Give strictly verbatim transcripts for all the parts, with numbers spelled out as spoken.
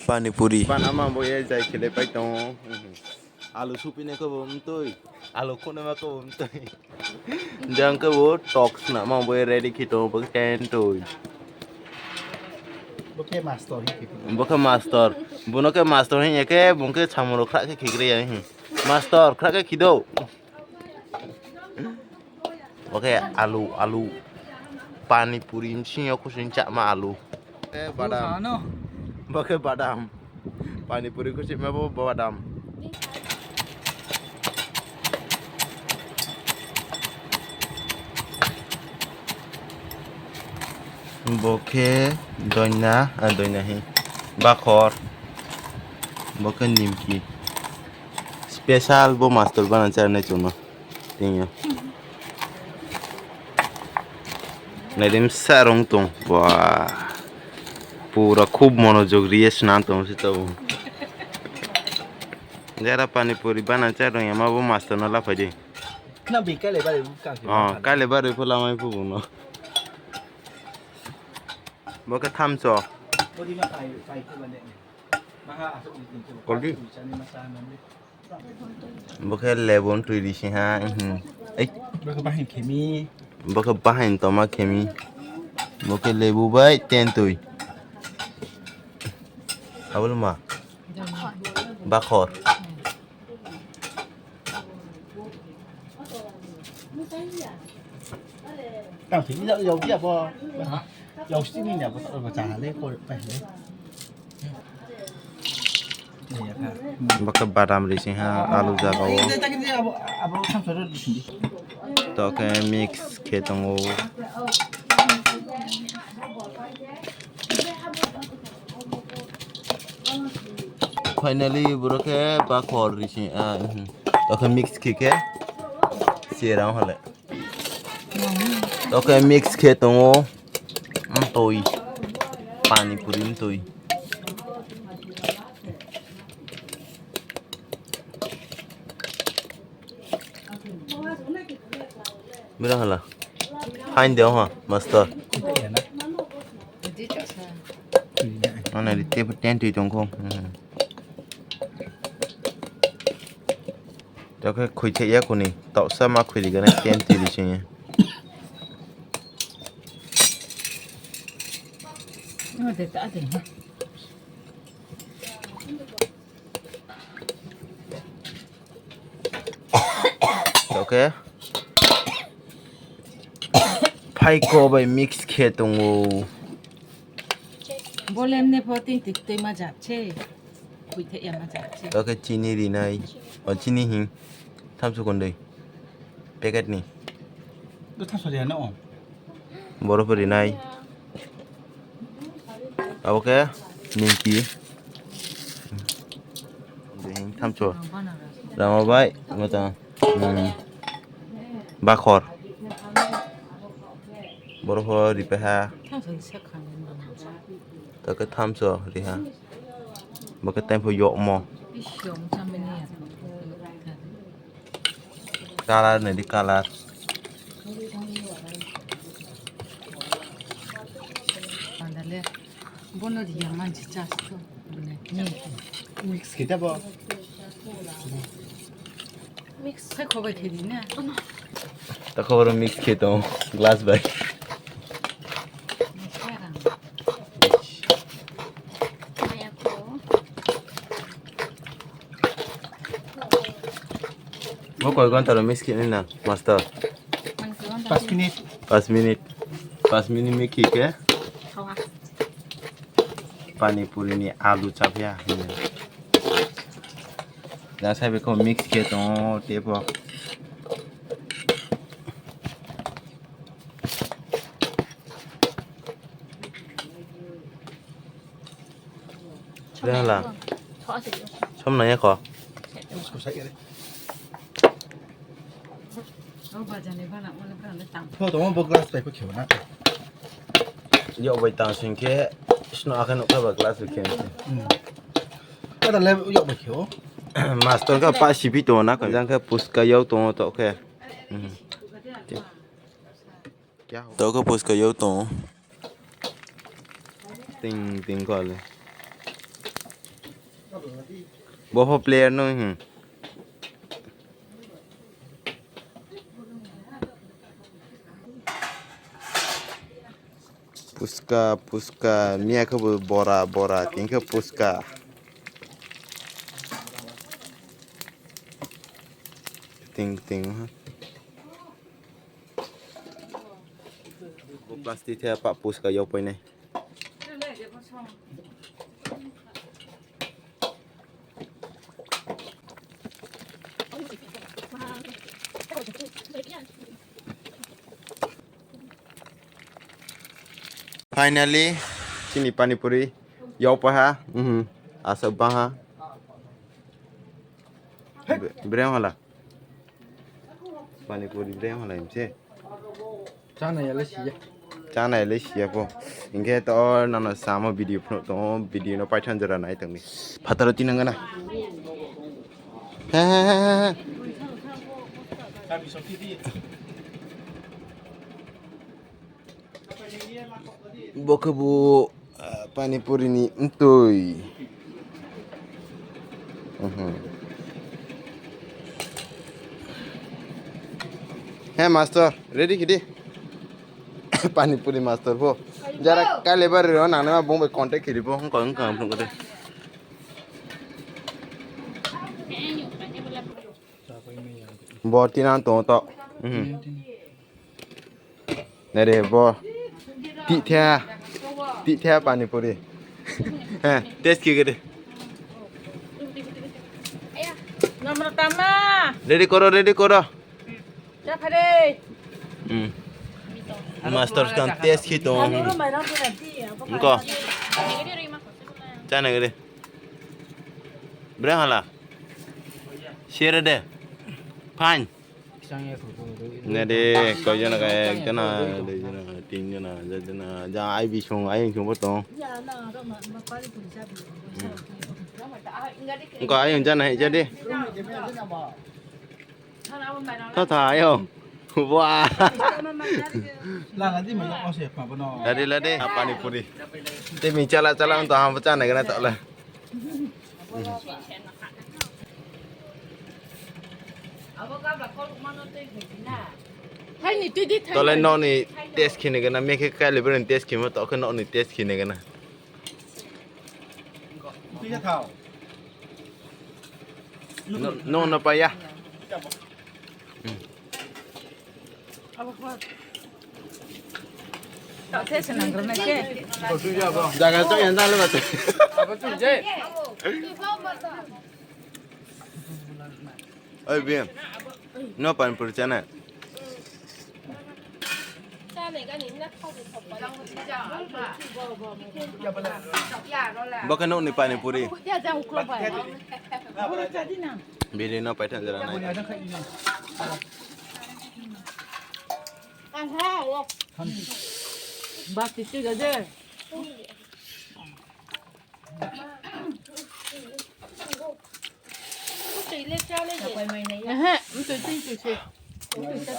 Pani puri. Pan ama bo ye jai khele pai tongo. Alu supinai khe bo mtwi. Alu khunama khe bo mtwi. Jang khe bo tok swnama bo ye ready khi tongo bo khe tentwi. Bo khe master hi khi. Bo khe master. Bono khe master hinya khe bo khe samung rok khra khe khikrwi ya hi. Master khra khe khido. Bo khe alu, alu. Pani puri bisingo kusui chama alu. Eh, badam. Ano. Bo khe badam. Pani puri kusui ma bo badam. Bo khe doina, ah, doina hi. Bakhor. Bo khe nimki. Special bo master bana charnai chwngno. Tingya. Naidim sarong tong. Wah. Pura khub monojog riye sna tong si tabo. Jara pani puri bana charong ya ma bo master no laphai di. Na bi kale bare bu ka. Oh, kale bare phu lamai phu no. Bo khe thamso. Bodi ma kai kai phu bane. Maha asuk ni tin. Koldi. Bo khe lebu twi risi ha, mhm. Ei. Bo khe bahain khemi. Bo khe bahain toma khemi. Bo khe lebu bai tentwi. Abul ma. Bakhor. Tang sini yau yau dia bo. Yau sini ni bo ta ba cha le ko pa le. Bokhe badam risi ha, alu jaga o. Tokhe mix khe tongo. Finally borok khe bakhor risi, ah, mhm. Tokhe mix khe khe sera hole. Tokhe mix khe tongo mtwi, pani puri mtwi. Mira hala. Hain de ha, master. Ana di tep ten twi tongkho. Mhm. Tokhe khoi thai ya kuni, toksa ma khoi rigana ten twi ri sini. Tokhe phaiko bai mix khe tongo. Bolem ne pho tei twi twi ma jak se. Khuithe ya ma jak se. Tokhe chini rinai. O chini hing. Thamsukundui. Packet ni. Thamsuk ya no. Borok rinai. Abo khe nimki. Thamcho. Rama bai, mata. Hmm. Bakhor. Borok ripeha. Tokhe thamcho riha. Bokhe tempo yokmo. Colour naidi colour. Bono riya manchi chas to. Mix kita bo. Mix khai khobai thedi na. Ta khobor mix khe to glass bai. Bo koi ghonta ro mix khe na, master? Pas minute. Pas minute. Pas minute mix khe khe? Pani puri ni alu chapya. Na sai beko mix khe to tepo. Dehla. Som nang ya kho. Pho tongma bo glass bai pho kheba na. Yok bai tang sing khe sno akhe nokha ba glass bai khe. Ada le yok bai kheo. Master ka pa sibi to na ka jang khe puska yok to to khe. Toko puska yok tongo. Ting ting kole. Bo pho player no, hmm. Puska, puska, miya khe bo bora, bora, tini khe puska. Ting, ting, ha. Bo plastic the pa puska yok painai. Finally, chini pani puri yokpaha, mhm, aswk baha. Bre-, breng hala. Pani puri breng hala imse. Chana yale siya. Chana yale siya po. Inge to nana sama video phunuk tongo, video no paithan jora nai tongni. Phataro tinangana. He, he, he, he, he. Bo khe bo, ah, pani puri ni mtwi. Mhm. He master, ready khidi? Pani puri master bo. Jara kale bar ro nang ma bong bai contact khidi bo, hong kong kong kong de. Bo tinan to to. Mhm. Nere bo. Titha. Titha pani puri. He, test ki gede. Namra tama. Ready koro, ready koro. Cha phare. Hmm. Master kan test ki to. Anu ro mai ram pura di. Ko. Cha na gede. Bre hala. Share de. Fine. Ne de, koi jona ka, ek jona, dui jona, tin jona, char jona, ja ai bi song, ai song bo tong. Ko ai jana hai jadi. Tha tha ayo. Wah. Lana di mana ose pa bono. Lade lade. Pani puri. Te mi chala chala to ham cha na gana to la. Tole noni test khini gana mekhe kali beren test khimo to khe noni test khini gana. Twi khe thao. No, no, no paya. Jaga to yang dalu batu. Oi, bim. No pani puri chana. Bokhe nokni pani puri. Biri no paithan jera nai. Bati tiga je. Ehe, mtui twi twi se. Mtui ta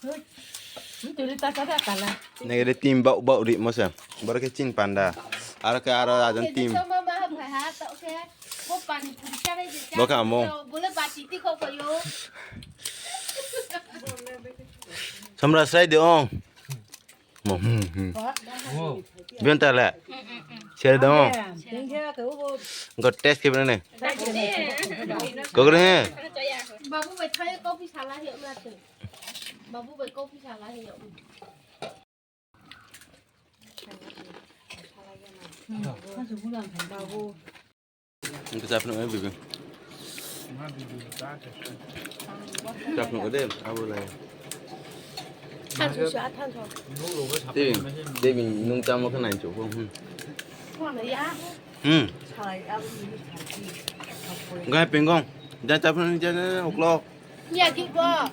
twi. Mtui ta ta ta kala. Negere team bau bau ri mosa. Boro khe chin panda. Aro khe aro ajan team. Bo khe amo. Samra srai de ong. Mo, hmm, hmm. Bion ta le. Sere dong. Go test ke bene. Go gre he. Babu bai thai coffee sala he ma te. Babu bai coffee sala he. Babu. Engkhe chapnuk e bibi. Chapnuk de, abo lai. Thansu sa, thansu. Tei, tei bini nung chamo khe nai chukho, hmm. Hmm. Gai pengong. Ja chapnuk ni ja, ja, uklok. Ya ki bo.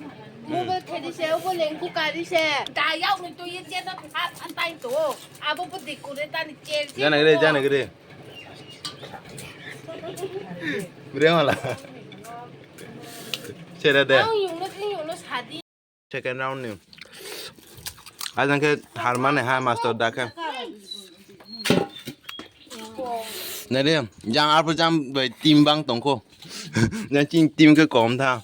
Mobile khedi se, obo lengku kari se. Da yau ni tu ye che ta pha phan tai to. Abo bo de kore ta ni che. Jana gre, jana gre. Bre mala. Chere de. Ang yung no, yung no sadi. Second round ni. Ajang khe harmane ha master da khe. Nai de, jang arphuh jang bai team bang tongkho. Jang chini team khe kom tha.